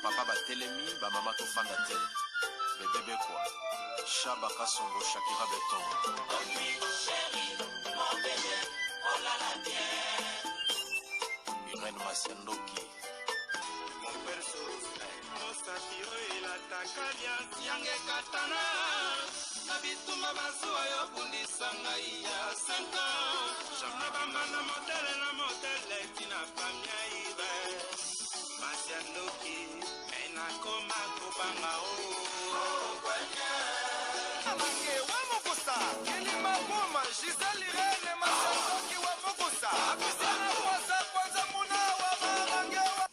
Ba papa batelemi, ba mama tofanda te. Bebe Bekwa, Shaba Kasongo, Shakira Beton. Irène Masiandoki. Mosapi oyo elataka liasi yanga ekatana na bitumba bazuwa yo bundisa ngai ya 5 ans na bambanda motele na motele tina famia ibe masi ya ndoki me nakoma kobanga o Mange wa mokosa kilima boma Gisèle Irène Masandoki wa mokosa Apisana kwasa kwanza muna wa marange wa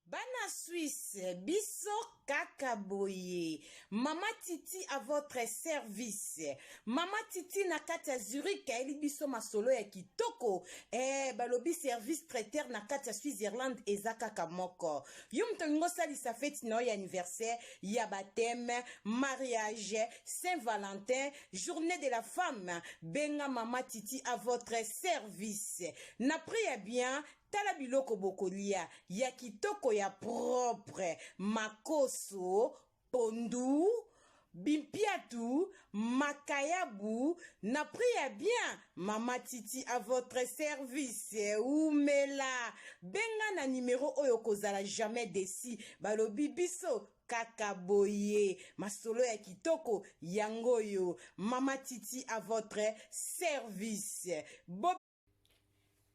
Bana Suisse, biso kaka boye. Mama Titi à votre service. Mama Titi na kati ya Zurich ayeli biso masolo ya kitoko. Eh, balobi service traiteur na kati ya Switzerland eza kaka moko. Yo moto olingi osalisa feti na yo ya anniversaire, ya baptême, mariage, Saint-Valentin, journée de la femme, benga Mama Titi à votre service. Na prix ya bien, Tala biloko bokolia ya kitoko ya propre, makoso, pondu, bimpiatu, makayabu na prix ya bien mama titi à votre service wumela benga na numero oyo okozala jamais desi balobi biso kaka boye masolo ya kitoko yango oyo mama titi à votre service Bo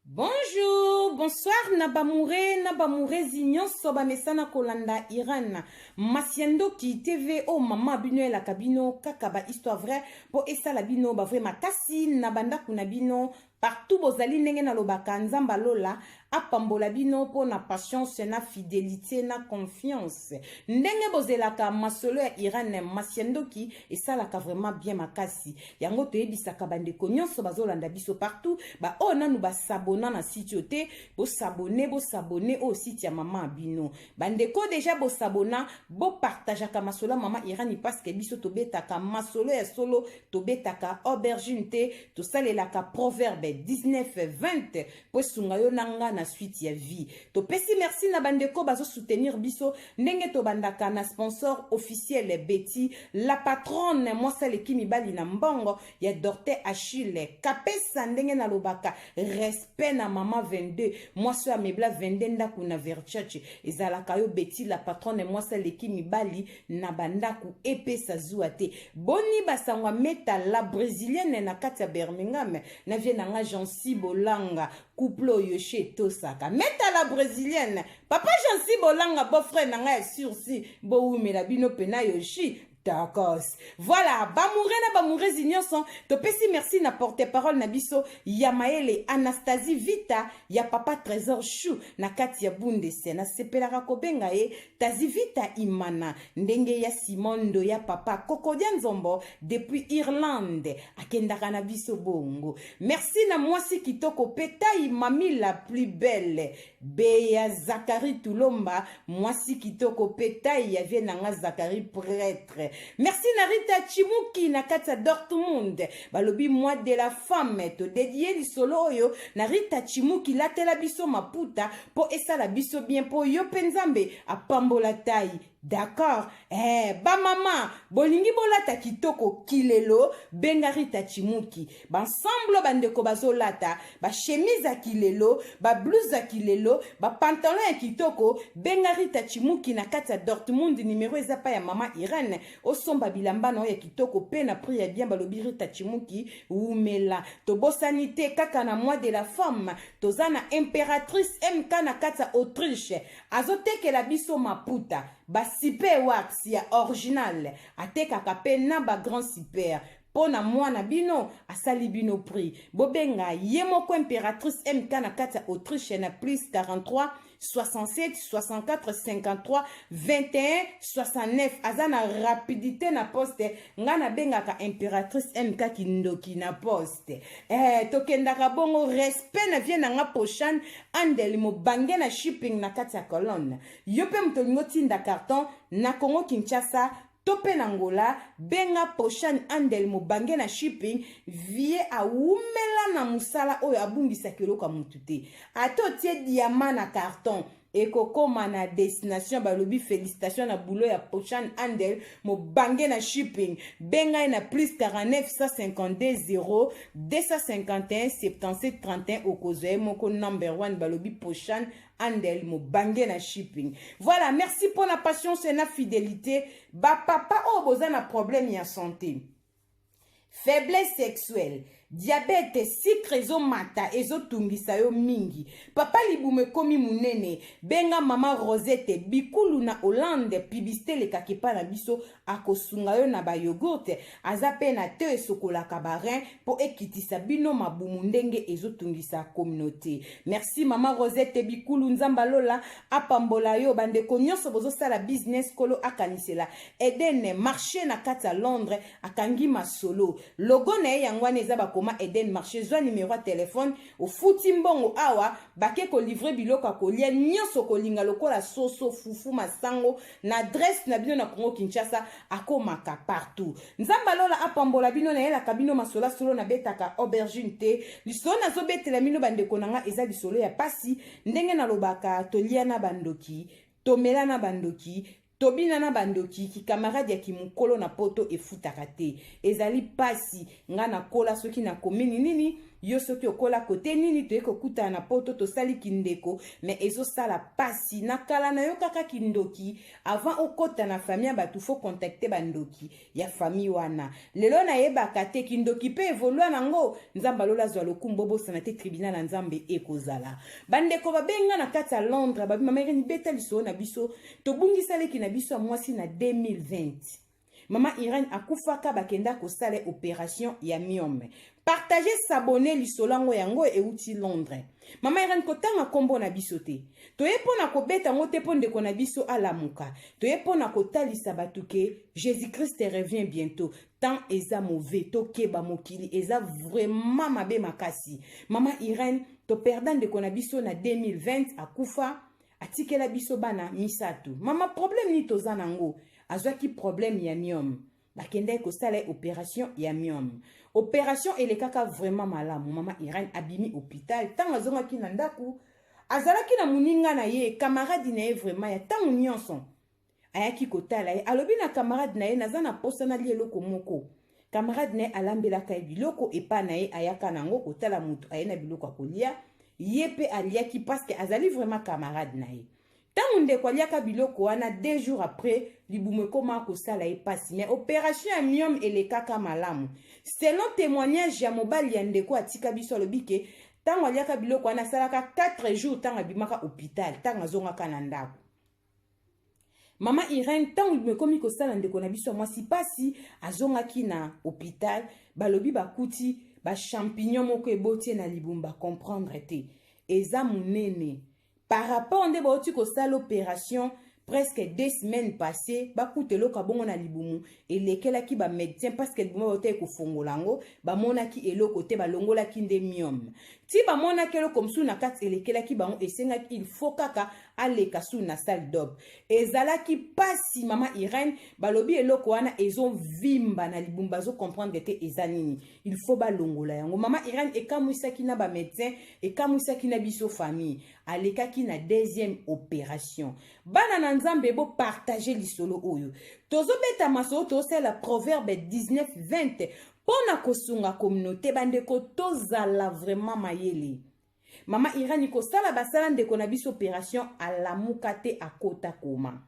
Bonjour, bonsoir na bamoure na bamourezi nyonso bamesana kolanda Iran Masiandoki TV o oh, mama bino elaka bino kaka ba histoire vraie po esala bino ba vrai makasi na bandako na bino partout bozali ndenge nalobaka Nzambe alola apambola bino mpo na patience na fidelite na confiance ndenge bozelaka masolo ya Iran Masiandoki esalaka vraiment bien makasi yango toyebisaka bandeko nyonso bazolanda biso partout baoyo nanu basabona na site oyo te bosabone bosabone oyo site ya mama bino bandeko deja bosabona bopartageaka masolo ya mama irani parceke biso tobetaka masolo ya solo tobetaka aubergine te tosalelaka proverbe 19 20 mpo esunga yo na nga na suite ya vie topesi merci na bandeko bazo soutenir biso ndenge tobandaka na sponsor officiel Betty la patronne mwasi aleki mibali na mbongo ya Dorte Achille kapesa ndenge nalobaka respect na mama 22 mwasi oyo amebla 22 ndako na Verchurch ezalaka yo Betty la patronne mwasi aleki mibali na bandako epesa zuwa te boni basango ya meta la brésilienne na kati ya Birmingham na vie na nga Jancy Bolanga couple oyo she etosaka meta la brésilienne papa Jancy Bolanga beau frère na nga ya sursi bowumela bino pena yoshi tokos voilà bamoure na bamourezi nyonso topesi merci na porte parole na biso ya mayele anastasie vita ya papa trésor chou na kati ya bundese nasepelaka kobenga ye tazi vita imana ndenge ya simon ndo ya papa kokodia nzombo depuis irlande akendaka na biso bongo merci na mwasi kitoko pe tai mami la plus belle beya zakari tulomba mwasi kitoko pe tai ya vie na nga zakari prêtre merci na rita chimuki na kati ya dortmund balobi mois de la femme todedie lisolo oyo na rita chimuki latela biso maputa mpo esala biso bien mpo yo mpe nzambe apambola tai D'accord eh, ba mama bolingi bolata kitoko kilelo benga Rita Chimuki ba ensemble bandeko bazolata ba chemise ya kilelo ba blouse ya kilelo ba pantalon ya kitoko benga Rita Chimuki na kati ya Dortmund numero eza pa ya mama Irene osomba bilamba na yo ya kitoko pe na prix ya bien balobi Rita Chimuki wumela tobosani te kaka na mois de la femme toza na imperatrice MK na kati ya Autriche Azotekela biso maputa, ba super wax ya original, atekaka pe na ba grand super. Po na mwana bino, asali bino prix. Bobenga ye moko Imperatrice MK na kati ya Autriche na plus 43 67 64 53 21 69. Aza na rapidite na poste. Nga nabengaka Imperatrice MK kindoki na poste. Eh, tokendaka bongo respect na vie na nga Pochane Andel mobange na shipping na kati ya colonne. Yo pe moto olingi otinda carton na Congo Kinshasa. to mpe na Angola, benga Poshan Handel mobange na shipping vie awumela na mosala oyo abungisaka eloko ya motu te. Ata otie diamant na carton ekokoma na destination. Balobi félicitation na boulot ya Poshan Handel mobange na shipping. Benga ye na plus 49 152 0 251 77 31, okozwa ye moko number 1. Balobi Poshan Handel mobange na shipping. Voilà, merci pour la patience et la fidélité. Bapapa oyo boza na problème ya santé, faiblesse sexuelle, diabète, sucre ezomata, ezotungisa yo mingi, papa libumu ekomi monene, benga mama Rosette Bikulu na Hollande. Publicité elekaka epai na biso, akosunga yo na bayogourt. Aza mpe na te esokolaka bareins mpo ekitisa bino mabumu ndenge ezotungisa communauté. Merci mama Rosette Bikulu, Nzambe alola apambola yo. Bandeko nyonso bozosala business, Kolo akanisela Eden Marché na kati ya Londres. Akangi masolo, logo na ye yango wana, eza bakoma Eden Marché. Zwa nimero ya telefone, ofuti mbongo awa, bake kolivrer biloko ya kolia nyonso kolinga lokola soso, fufu, masango na adresse na bino na Congo Kinshasa. Akomaka partout. Nzambe alola apambola bino. Nayelaka bino masolo solo, nabetaka aubergine te. Lisolo nazobetela bino, bandeko na nga, eza lisolo ya pasi. Ndenge nalobaka, tolia na bandoki, tomela na bandoki, tobina na bandoki. Kikamarade ya kimokolo na Poto efutaka te, ezali pasi. Nga nakola soki nakomi nini, yo soki okola kote nini, toye kokutana na Poto, tosali kindeko, mais ezosala pasi. Na kala nayokaka kindoki, avant okɔta na famille ya bato, faut contacter bandoki ya famille wana. Lelo nayebaka te kindoki mpe évoluer nango. Nzambe alola azwa lokumu. Bobosana te, tribunal ya Nzambe ekozala. Bandeko babenga na kati ya Londres, babi: "Mama Irene, beta lisolo na biso. Tobungisa leki na biso ya mwasi na 2020. Mama Irene akufaka, bakenda kosala opération ya myome." Partage, s'abonner. Lisolo yango, yango euti Londres. Mama Irene, kotanga nkombo na biso te. Toye mpo na kobeta yango te, mpo ndeko na biso alamuka. Toye mpo na kotalisa bato ke Jésus Christ revient bientôt. Temps eza mauvais, tokeba, mokili eza vraiment mabe makasi. Mama Irene, toperda ndeko na biso na 2020, akufa, atikela biso bana misato. Mama, problème nini toza nango? Azwaki problème ya myome, bakendaki kosala ye opération ya myome. Opération elekaka vraiment malamu. Mama Irene, abimi hôpital, ntango azongaki na ndako, azalaki na moninga na ye, camarade na ye vraiment ya ntango nyonso. Ayaki kotala ye, alobi na camarade na ye: "Naza na posa nalia eloko moko." Camarade na ye alambelaka ye biloko epai na ye, ayaka nango kotala moto, aye na biloko ya kolia, ye mpe aliaki parce que azali vraiment camarade na ye. Ntango ndeko aliaka biloko wana, 2 jours après, libumu ekóma kosala ye mpasi. Mais opération ya myome elekaka malamu. Selon témoignage ya mobali ya ndeko atika biso, alobi ke ntango aliaka biloko wana, asalaka 4 jours ntango abimaka hôpital. Ntango azongaka na ndako, mama Irene, ntango libumu ekomi kosala ndeko na biso ya mwasi mpasi, azongaki na hôpital, balobi bakuti bachampignon moko eboti ye na libumu. Bacomprendre te, eza monene par rapport nde bauti kosala opération presque 2 semaines passées. Bakuta eloko ya bongo na libumu, elekelaki bamédecin parce que libumu bautaki kofongola yango, bamonaki eloko te, balongolaki nde myome. Ti bamonaki eloko mosusu na kati, elekelaki bango, esengaki il faut kaka aleka su na salle d'op. Ezalaki pasi. Mama Irene, balobi eloko wana ezovimba na libumu, bazocomprendre te eza nini, il faut balongola yango. Mama Irene, ekamwisaki na bamédecin, ekamwisaki na biso famille. Alekaki na deuxième opération. Bana na Nzambe, bopartage lisolo oyo. Tozobeta masolo, tozosala Proverbe 19 20 mpo na kosunga communauté. Bandeko, tozala vraiment mayele. Mama Irani, kosala basala ndeko na biso opération, alamuka te, akota coma.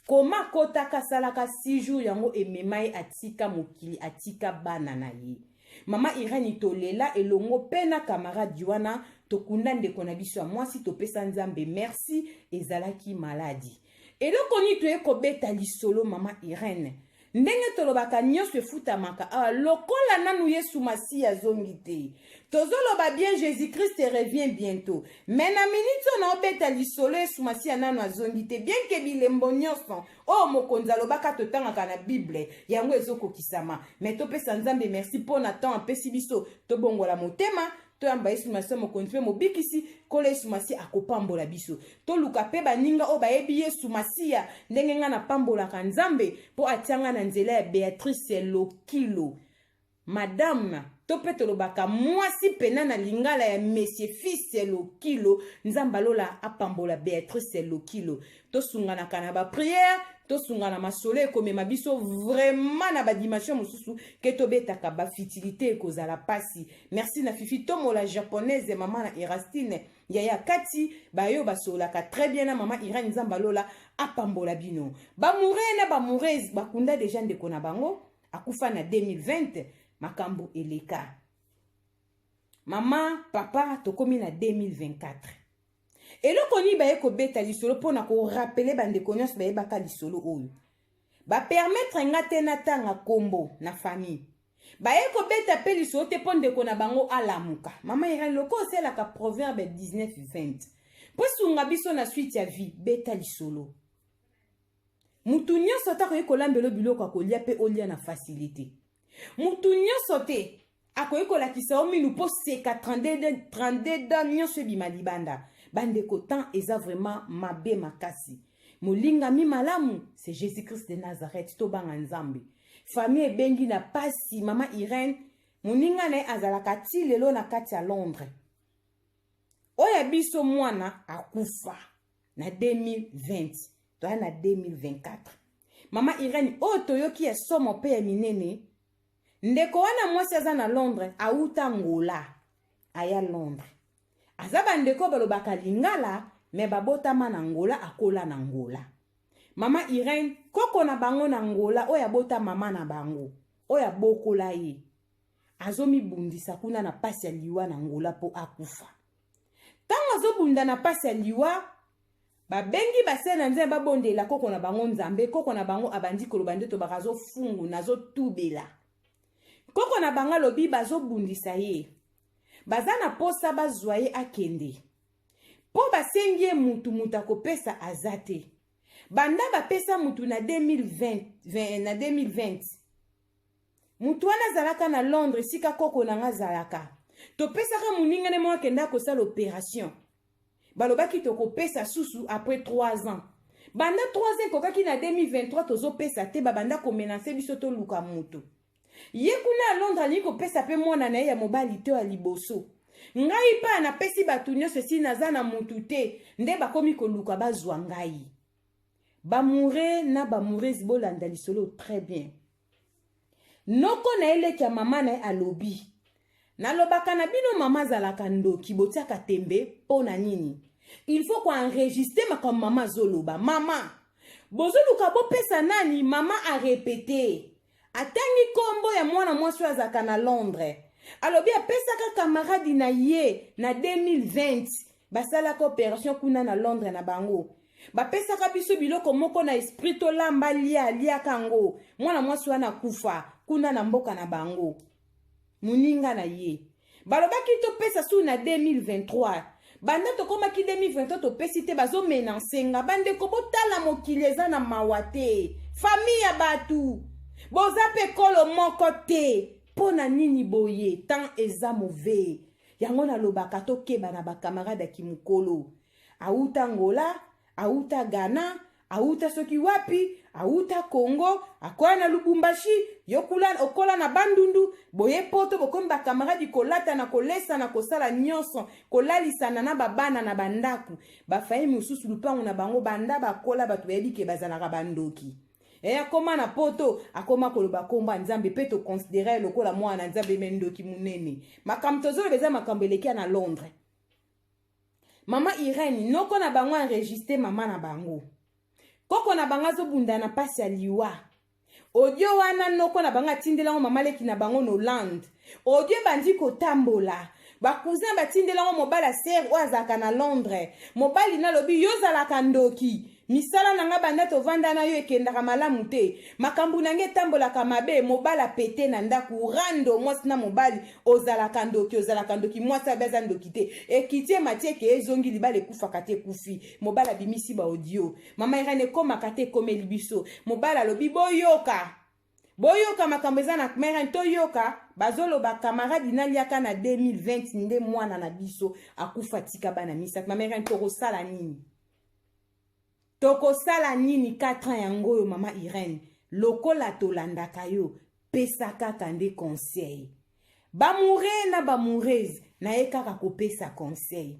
Coma akotaka, asalaka 6 jours, yango emema ye, atika mokili, atika bana na ye. Mama Irani, tolela elongo mpe na camarade wana, tokunda ndeko na biso ya mwasi, topesa Nzambe merci. Ezalaki maladi. Eloko nini toye kobeta lisolo, mama Irene? Ndenge tolobaka, nyonso efutamaka awa. Lokola nanu Yesu Masiya azongi te, tozoloba bien, Jésus Christ revient bientôt, mais na miniti oyo naobeta lisolo, Yesu Masiya nanu azongi te, bien que bilembo nyonso oyo mokonzi alobaka, totangaka na Bible, yango ezokokisama. Mais topesa Nzambe merci mpo na temps apesi biso tobongola motema. Toyamba Yesu Masiya mokonzi mpe mobikisi. Nkolo Yesu Masiya akopambola biso. Toluka mpe baninga oyo bayebi Yesu Masiya, ndenge ngai napambolaka Nzambe mpo atia ngai na nzela ya Beatrice Lokilo, madame to mpe tolobaka mwasi pena na lingala ya monsieur Fils Lokilo. Nzambe alola apambola Beatrice Lokilo. Tosunganaka na baprière, tosungana masolo ekomema biso vraiment na badimension mosusu ke tobetaka bafutilité, ekozala pasi. Merci na Fifi Tomola japonaise, mama na Erastine, yaya kati bayo basololaka très bien na mama Irene. Nzambe alola apambola bino. Bamoureux na bamoureuse bakunda déjà ndeko na bango akufa na 2020. Makambo eleka, mama, papa, tokomi na 2024. Eloko nini baye kobeta lisolo mpona korappeler bandeko nyonso bayebaka lisolo oyo? Bapermettre nga te natanga nkombo na famille. Baye kobeta mpe lisolo te mpo ndeko na bango alamuka. Mama Irene, loko osalaka Proverbe 19 20 mpo sunga biso na suite ya vie, beta lisolo. Mutu nyonso ata akoki kolambela biloko ya kolia mpe olia na facilité. Mutu nyonso te akoki kolakisa yo minu mpo seka 32, 32 dents nyonso ebima libanda. Bandeko, temps eza vraiment mabe makasi. Molingami malamu, c'est Jésus Christ de Nazareth. Tobanga Nzambe. Famille ebengi na pasi. Mama Irene, moninga na ye azalaka ti lelo na kati ya Londres. Oyo ya biso mwana akufa na 2020, toya na 2024. Mama Irene, oyo toyoki ya somo mpe ya minene, ndeko wana mwasi aza na Londres, auta Ngola aya Londres. Aza bandeko balobaka lingala me babotama na Ngola, akola na Ngola. Mama Irene, koko na bango na Ngola, oyo abota mama na bango, oyo abokola ye, azomibundisa kuna na pasi ya liwa na Ngola mpo akufa. Ntango azobunda na pasi ya liwa, babengi basali na Nzambe babondela koko na bango. Nzambe, koko na bango abandi koloba nde tobaka, azofungu, nazotubela. Koko na bango alobi bazobundisa ye, baza na posa bazwa ye akende, mpo basengi ye mutu, mutu akopesa aza te. Banda bapesa mutu na 2020, 20, na 2020, mutu wana azalaka na Londres, esika koko na nga azalaka. Topesaka moninga ne moko akenda kosala opération, balobaki tokopesa susu après 3 ans. Banda 3 ans ekokaki na 2023, tozopesa te. Babanda komenacer biso toluka motu. Ye kuna ya Londres alingi kopesa mpe mwana na ye ya mobali te ya liboso. Ngai mpe napesi bato nyonso, esi naza na mutu te, nde bakomi koluka bazwa ngai. Bamoureux na bamoureuse, bolanda lisolo très bien. Noko na ye, leki ya mama na ye, alobi: "Nalobaka na bino, mama azalaka ndoki, botiaka tembe mpo na nini? Il faut koenregistrer makambo mama azoloba. Mama, bozoluka bopesa nani?" Mama arépéter, atangi nkombo ya mwana mwasi oyo azalaka na Londres. Alobi apesaka camarade na ye na 2020, basalaka opération kuna na Londres na bango, bapesaka biso biloko moko na esprit, tolamba, lia, aliaka yango. Mwana mwasi wana akufa kuna na mboka na bango. Moninga na ye balobaki topesa su na 2023. Banda tokomaki 2023, topesi te, bazomenacer nga. Bandeko, botala, mokili eza na mawa te. Famille ya bato boza mpe kolo moko te, mpo na nini boye? Temps eza mauvais. Yango nalobaka, tokeba na bacamarade ya kimokolo. Auta Ngola, auta Ghana, auta soki wapi, auta Congo, akoya na Lubumbashi, yo kula okola na Bandundu, boye poto, bokomi bacamarade, kolata na kolesa na kosala nyonso, kolalisana na babana na bandako. Bafamille mosusu, lupango na bango, banda bakola, bato bayebi ke bazalaka bandoki. E akóma na poto, akóma koloba nkombo ya Nzambe mpe toconsidérer ye lokola mwana Nzambe, me ndoki monene. Makambo tozoloba eza makambo eleki ya na Londres. Mama Irene, noko na bango enregistre mama na bango, koko na bango azobunda na mpasi ya liwa. Audio wana, noko na bango atindelango mama leki na bango na Hollande. Audio ebandi kotambola, bacousin batindelango mobali ya sœur oyo azalaka na Londres. Mobali nalobi: "Yo ozalaka ndoki, misala na nga banda tovanda na yo ekendaka malamu te, makambo na nga etambolaka mabe." Mobali apete na ndako rando, mwasi na mobali: "Ozalaka ndoki, ozalaka ndoki." Mwasi abe aza ndoki te. Ekiti, emati, eke ezongi, libala ekufaka te, ekufi. Mobali abimisi baaudio. Mama Irene, ekomaka te, ekomeli biso. Mobali alobi: "Boyoka, boyoka makambo eza na mare, toyoka." Bazoloba camarade naliaka na 2020 nde mwana na biso akufa tika bana misato. Mama Irene, tokosala nini? Tokosala nini 4 ans yango oyo mama Irene? Lokola tolandaka yo, pesa kaka nde conseil. Bamoure na bamourese naye kaka kopesa conseil.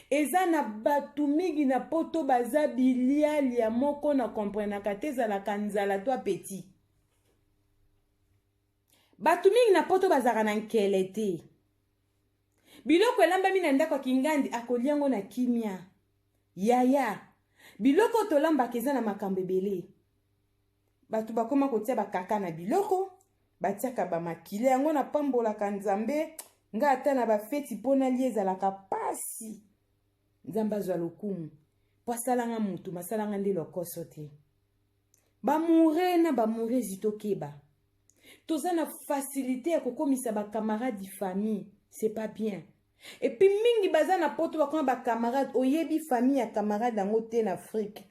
Eza na bato mingi na poto baza bilialia moko na comprenaka te, ezalaka nzala to apeti. Bato mingi na poto bazalaka na nkele te. Biloko elambami na ndako ya kingandi akolia yango na kimia. Yaya, biloko oyo tolambaka eza na makambo ebele. Bato bakoma kotia bakaka na biloko, batiaka bamakila yango. Napambolaka Nzambe, nga ata na bafeti mpo nalia ezalaka pasi. Nzambe azwa lokumu mpo asalanga motu, masalanga nde lokoso te. Bamoure na bamourezi, tokeba. Toza na facilité ya kokomisa bacamarade famille, c'est pas bien. Et puis mingi baza na poto bakoma bacamarade, oyebi famille ya camarade yango te na Afrique.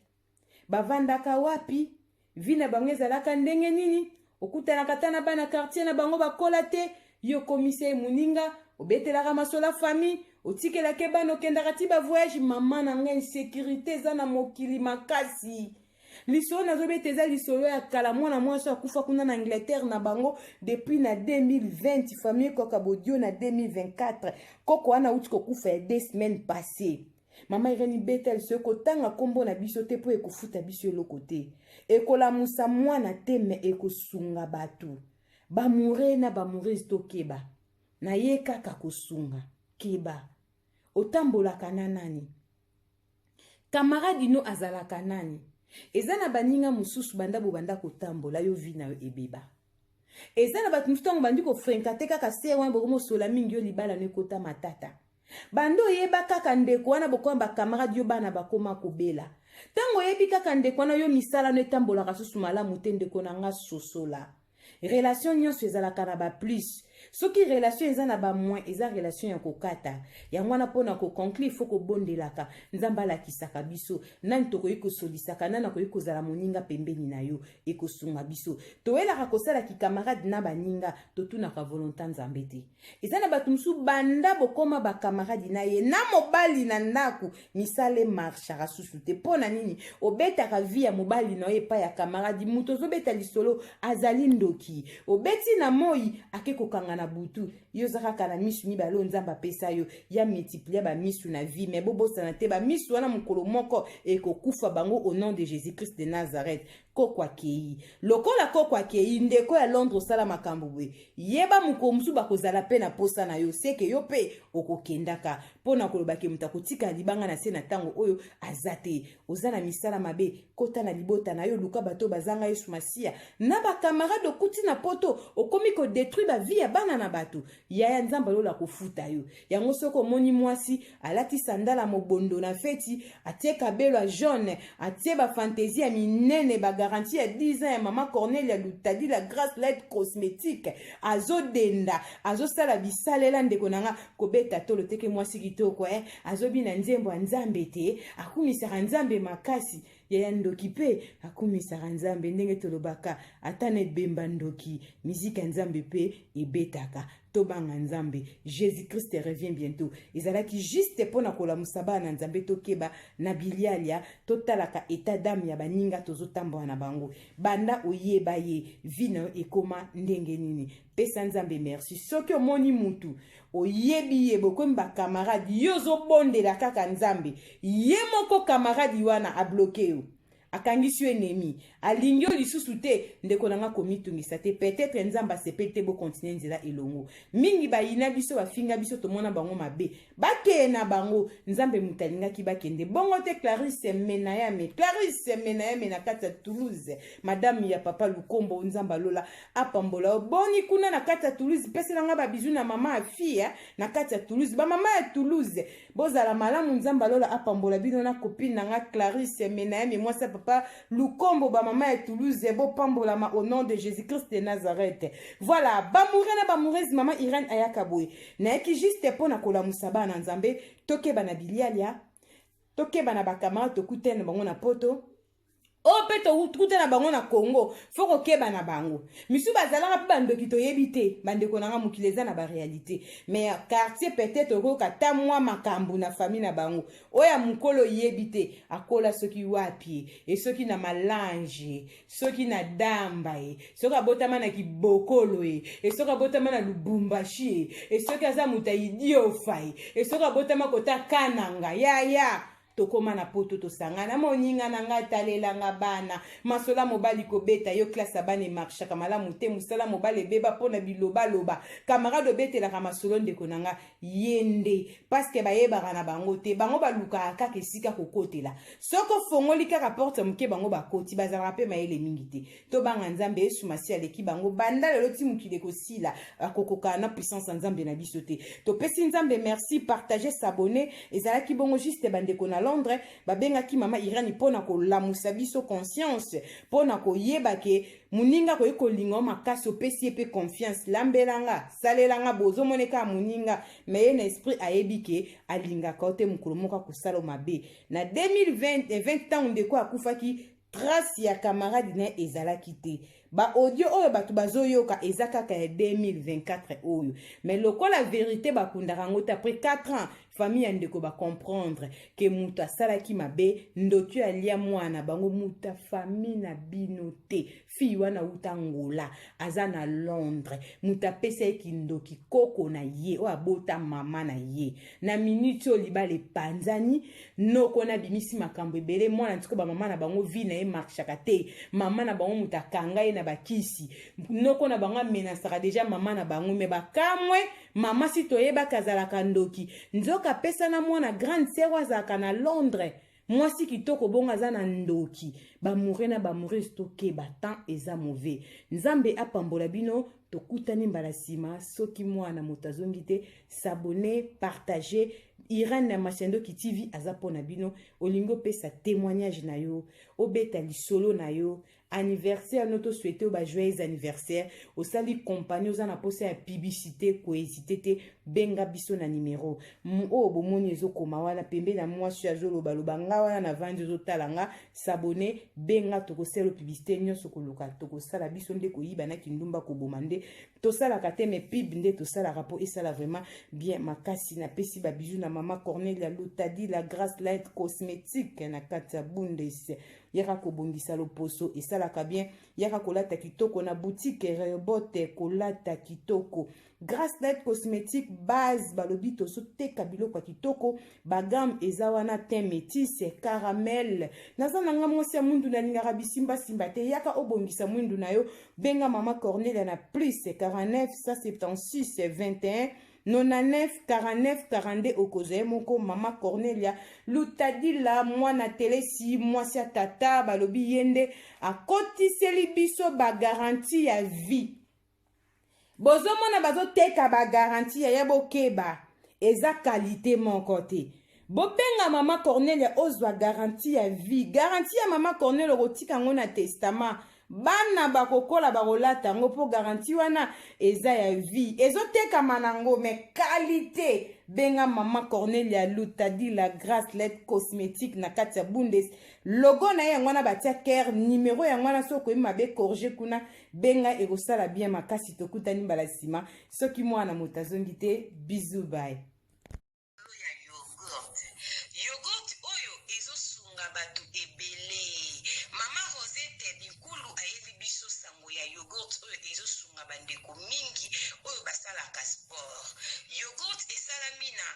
Bavandaka wapi? Vie na bango ezalaka ndenge nini? Okutanaka ata na bana quartier na bango bakola te. Yo okomisa ye moninga, obetelaka masolo ya famille, otikelaka ye bana, okendaka ti bavoyage. Mama na ngai, insécurité eza na mokili makasi. Lisolo nazobeta eza lisolo ya kala. Mwana mwasi akufa kuna na Angleterre na bango depuis na 2020, famille ekoka bodio na 2024. Koko wana auti kokufa ya 2 semaines passées. Mama Irene, beta lisolo, ekotanga nkombo na biso te mpo ekofuta biso eloko te, ekolamusa mwana te, me ekosunga bato. Bamoure na bamourese, tokeba na ye kaka kosunga. Keba, otambolaka na nani? Camarade no azalaka nani? Eza na baninga mosusu banda bobanda kotambola, yo vie na yo ebeba. Eza na bato mosusu ntango bandi kofréquenter kaka se wana, bokomosola mingi, yo libala no ekota matata. Banda oyeba kaka ndeko wana, bokoma bacamarade, yo bana bakoma kobela. Ntango oyebi kaka ndeko wana, yo misala no etambolaka susu malamu te. Ndeko na nga, sosola. Relation nyonso ezalaka na baplus. Soki relation eza na bamoins, eza relation ya kokata yango wana. Mpona koconclure, faut kobondelaka Nzambe alakisaka biso nani tokoki kosolisaka, nani akoki kozala moninga pembeni na yo, ekosunga biso. Toyelaka kosala kikamarade na baninga, totunaka volonté Nzambe te. Eza na bato mosusu banda bokoma bakamaradi na ye na mobali na ndako, misala emarchaka susu te. Mpo na nini obetaka vie ya mobali na yo epai ya kamaradi? Moto ozobeta lisolo azali ndoki. Obeti na moi, ake kokanga na butu. Yo oza kaka na misu mibale oyo Nzambe apesa yo ya multiplier bamisu na vie, me bobosana te, bamisu wana mokolo moko ekokufa bango au nom de Jésus Christ de Nazareth. Koko akei lokola koko akei. Ndeko ya Londres, osala makambo boye, yeba mokolo mosusu bakozala mpe na posa na yo, seke yo mpe okokendaka. Mpo na kolobaki moto akotika libanga na se na ntango oyo aza te. Oza na misala mabe, kota na libota na yo, luka bato bazanga Yesu Masiya. Na bakamarade okuti na poto, okomi kodétruire bavie ya bana na bato. Yaya, Nzambe alola kofuta yo yango. Soki omoni mwasi alati sandala mobondo na feti, atie kabelo ya jaune, atie bafantaisie ya minene, bagarantie ya 10 ans ya mama Cornelia Lutadi la Grace Light Cosmétique, azodenda, azosala bisalela, ndeko na nga, kobeta tolo teke mwasi kitoko, eh? Azobina nzembo ya Nzambe te, akumisaka Nzambe makasi. Yaya, ndoki mpe akumisaka Nzambe. Ndenge tolobaka, ata na ebemba ndoki, miziki ya Nzambe mpe ebetaka. Tobanga Nzambe, Jésus Christ revient bientôt. Ezalaki juste mpo na kolamusa bana na Nzambe, tokeba na bilialia, totalaka état d'âme ya baninga tozotambola na bango. Banda oyeba ye, vie na yo ekoma ndenge nini? Pesa Nzambe merci. Soki omoni mutu oyebi ye, bokomi bakamarade, yo ozobondela kaka Nzambe, ye moko kamaradi wana abloquer yo, akangisi yo ennemi, alingi yo lisusu te. Ndeko na nga, komitungisa te. Peut-être Nzambe asepeli te bokontinue nzela elongo. Mingi bayina biso, bafinga biso, tomona bango mabe, bakeye na bango. Nzambe moto alingaki bakende bongo te. Clarisse Menayame, Clarisse Menayame na kati ya Toulouse, madame ya papa Lukombo, Nzambe alola apambola yo. Boni kuna na kati ya Toulouse? Pesela nga babizu na mama afia na kati ya Toulouse. Bamama ya Toulouse, bozala malamu, Nzambe alola apambola bino na copine na nga Clarisse Menayame, mwasi ya papa Lukombo. Bamama ya Toulouse, bopambolama au nom de Jésus Christ de Nazareth. Voilà, bamoureux na bamoureuse, mama Irene ayaka boye, nayaki juste mpo na kolamusa bana na Nzambe, tokeba na bilialia, tokeba na bacamarade tokutene bango na poto. Oyo mpe tokuta na bango na Congo, fo kokeba na bango. Misu bazalaka mpe bandoki, toyebi te. Bandeko na nga, mokili eza na baréalité. Mais quartier, peut-être okoyoka ta mwa makambo na famille na bango. Oyo ya mokolo oyebi te akola soki wapi e, soki na Malange, soki na Damba e, soki abotama na Kibokolo e, e soki abotama na Lubumbashi e, e soki aza moto ya Idiofa e, e soki abotama kota Kananga. Yaya, tokóma na Poto, tosangana moninga na ngai, talelanga bana, masola mobali kobeta yo, classe ya bana emarchaka malamu te, mosala mobali ebeba mpona bilobaloba, camarade obetelaka masolo. Ndeko na nga, ye nde parce que bayebaka na bango te. Bango balukaka kaka esika kokotela. Soki ofongoli kaka porte moke, bango bakoti. Bazalaka mpe mayele mingi te. Tobanga Nzambe. Yesu Masi aleki bango. Banda lelo ti mokili ekosila, akokokana na puissance ya Nzambe na biso te. Topesi Nzambe merci. Partage, s'abonner. Ezalaki bongo juste. Bandeko na Londres babengaki mama Irani mpona kolamusa biso conscience, mpona koyeba ke moninga akoki kolinga o makasi, opesi ye mpe confiance, lambelanga, salelanga, bozomona kaka moninga, me ye na esprit ayebi ke alingaka yo te. Mokolo moko akosala mabe. Na 2020, 20, ntango ndeko akufaki, trace ya camarade na ye ezalaki te. Baaudio oyo bato bazoyoka eza kaka ya 2024 oyo. Mais lokola vérité bakundaka yango te, après 4 ans famille ya ndeko bacomprendre ke moto asalaki mabe, ndoki oyo alia mwana bango, moto ya famille na bino te. Fille wana auta Ngola, aza na Londres. Moto apesa ye kindoki, koko na ye oyo abota mama na ye. Na miniti oyo libala epanzani, noko na bimisi makambo ebele. Mwana ntiko bamama na bango, vie na ye marchaka te. Mama na bango moto akanga ye na bakisi. Noko na bango amenasaka déjà mama na bango. Me bakamwe, mama si toyebaka azalaka ndoki, nzoka apesa na mwana grande sœur oyo azalaka na Londres, mwasi kitoko bongo, aza na ndoki. Bamoureux na bamoureuse, tokeba, temps eza mauvais. Nzambe apambola bino. Tokutani mbala nsima soki mwana moto azongi te. S'abonner, partager. Irene na Masiandoki TV aza mpona bino. Olingi opesa témoignage na yo, obeta lisolo na yo, anniversaire no, tosouhaite oyo bajoyeux anniversaire. Osali compagnie, oza na mposa ya publicité, kohésite te, benga biso na nimero oyo bomoni ezokoma wana pembeni na mwasi oyo azolobaloba. Nga wana navandi, ozotala nga. S'abonner, benga, tokosala publicité nyonso koluka. Tokosala biso nde koyiba na kindumba, koboma nde tosalaka te, mais pub nde tosalaka mpo esala vraiment bien makasi. Napesi babisous na mama Cornelia Lutadi, la Grace Light Cosmétique na kati ya Bundes. Yaka kobongisa loposo, esalaka bien. Yaka kolata kitoko na boutique Rehoboth, kolata kitoko, Grace Light Cosmétique base. Balobi tozoteka biloko ya kitoko, bagamme eza wana, teint métisse, caramel. Naza na nga mwasi ya mwindu, nalingaka bisimbasimba te. Yaka obongisa mwindu na yo. Benga mama Cornelia na plus 49 176 21 99 49 42. Okozwa ye moko mama Cornelia Lutadila, mwana Telesi, mwasi ya tata. Balobi ye nde akotiseli biso bagarantie ya vie. Bozomona bazoteka bagarantie ya bokeba, eza qualité moko te. Bobenga mama Cornelia, ozwa garantie ya vie. Garantie ya mama Cornelia, okotika yango na testament, bana bakokola bakolata yango, mpo garantie wana eza ya vie. Ezotekama nango, mais qualité. Benga mama Cornelia Lutadi, la Grace Let Cosmétique na kati ya Bundes. Logo na ye yango wana, batia ker nimero yango wana. Soki okoyebi mabe, corrige kuna, benga, ekosala bien makasi. Tokutani mbala nsima soki mwana moto azongi te. Bisous, bye. Ya yogurt, yogurt oyo ezosunga bato ebele. Mama Rosette Binkulu ayeli biso sango ya yogurt oyo ezosunga bandeko mingi oyo basalaka sport. Yogurt esalami na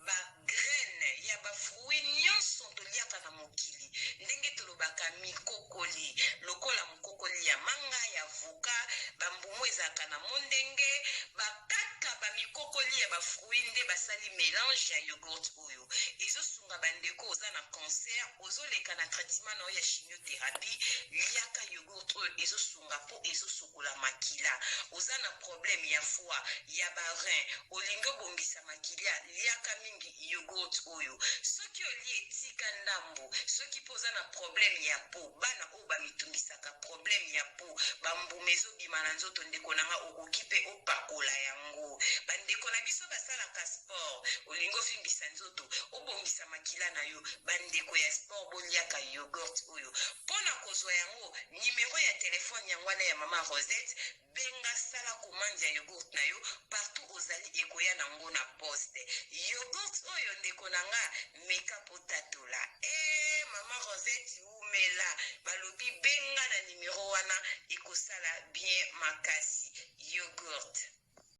bagraine ya bafruit nyonso toliaka na mokili, ndenge tolobaka mikokoli, lokola mokokoli ya manga, ya avocat, bambumu ezalaka na mondenge, bakaka bamikokoli ya bafruit nde basali mélange ya yogurt oyo ezosunga bandeko. Oza na cancer, ozoleka na traitement na oyo ya chimiothérapie, liaka yogurt oyo, ezosunga mpo ezosokola makila. Oza na problème ya foie, ya barein, olingi obongisa makila, liaka mingi yogurt oyo. Soki olie, etika ndambo. Soki mpo oza na problème ya peau, bana oyo bamitungisaka, problème ya peau, bambuma ezobima na nzoto, ndeko na nga, okoki mpe opakola yango. Bandeko na biso basalaka sport, olingi ovimbisa nzoto, obongisa makila. makila na yo. Bandeko ya sport, boliaka yoghurt oyo. Mpo na kozwa yango, nimero ya telefone yango wana ya Mama Rosette. Benga, sala commande ya yoghurt na yo partout ozali, ekoya nango na poste. Yoghurt oyo, ndeko na nga, meka potatola. E Mama Rosette, umela. Balobi benga na nimero wana, ekosala bien makasi. Yoghurt.